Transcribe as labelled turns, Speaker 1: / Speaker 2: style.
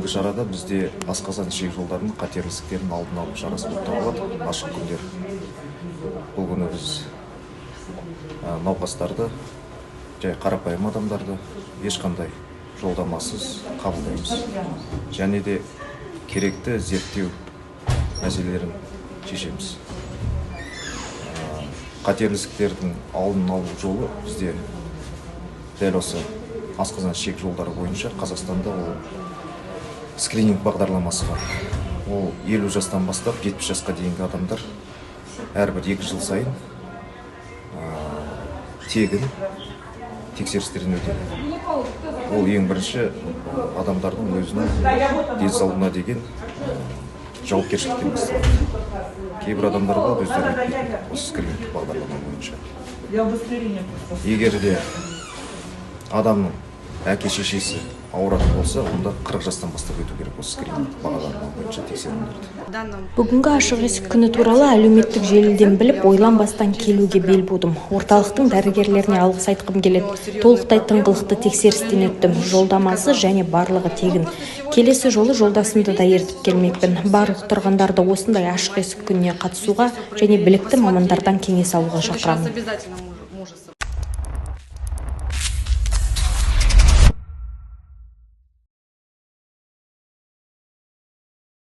Speaker 1: Бүгінгі шарада бізде асқазан ішек жолдарының қатерлі ісіктерінің алдын алу шарасы болып табылады. Ашық күндер. Бұл күні біз науқастарды, жай қарапайым адамдарды ешқандай жолдамасыз қабылдаймыз. Және де керекті зерттеу мәселелерін шешеміз. Қатерлі ісіктердің алдын алу жолы бізде дәл осы асқазан ішек жолдары бойынша Қазақстанда ол скрининг бағдарламасы бар. Ол 50 жастан бастап 70 жасқа дейінгі адамдар әрбір 2 жыл сайын тегін тексерістерден өтеді. Ол ең бірінші адамдардың өзінің денсаулығына деген жауапкершіліктен басталады. Кейбір адамдар болады, өздері өтпейтін осы скрининг бағдарлама бойынша. Егер де адамның әке шешесі ауыратын болса, онда 40 жастан бастап өту керек осы скрининг бағдарлама бойынша тексерулерді.
Speaker 2: Бүгінгі ашық есік күні туралы әлеуметтік желіден біліп, ойланбастан келуге бел будым. Орталықтың дәрігерлеріне алғыс айтқым келеді. Толықтай тыңғылықты тексерістен өттім. Жолдамасыз және барлығы тегін. Келесі жолы жолдасымды да ертіп келмекпін. Барлық тұрғындарды осындай ашық есік күніне қатысуға және білікті мамандардан кеңес алуға шақырамын.
Speaker 3: Обязательно мужа.